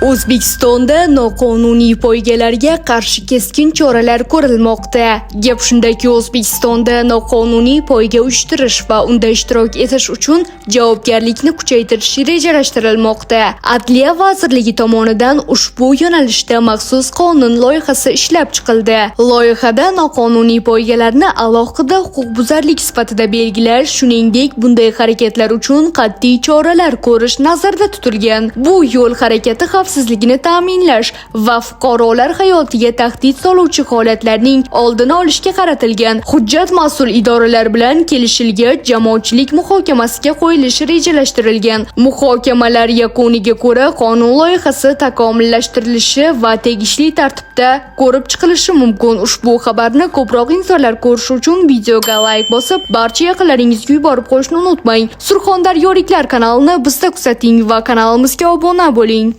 O'zbekistonda noqonuniy poygalarga qarshi keskin choralar ko'rilmoqda. Gap shundaki, O'zbekistonda noqonuniy poyga uyushtirish va unda ishtirok etish uchun javobgarlikni kuchaytirish rejalashtirilmoqda. Adliya vazirligi tomonidan ushbu yo'nalishda maxsus qonun loyihasi ishlab chiqildi. Loyihada noqonuniy poygalarni alohida huquqbuzarlik sifatida belgilash, shuningdek, bunday harakatlar uchun qat'iy choralar ko'rish nazarda tutilgan. Bu yo'l harakati xavfsizligini ta'minlash va fuqarolar hayotiga tahdid soluvchi holatlarning oldini olishga qaratilgan. Hujjat mas'ul idoralar bilan kelishilgach, jamoatchilik muhokamasiga qo'yilishi rejalashtirilgan. Muhokamalar yakuniga ko'ra qonun loyihasi takomillashtirilishi va tegishli tartibda ko'rib chiqilishi mumkin. Ushbu xabarni ko'proq insonlar ko'rishi uchun videoga layk bosib, barcha yaqinlaringizga yuborib qo'yishni unutmang. Surxondaryoliklar kanalini bizda kuzating va kanalimizga obuna bo'ling.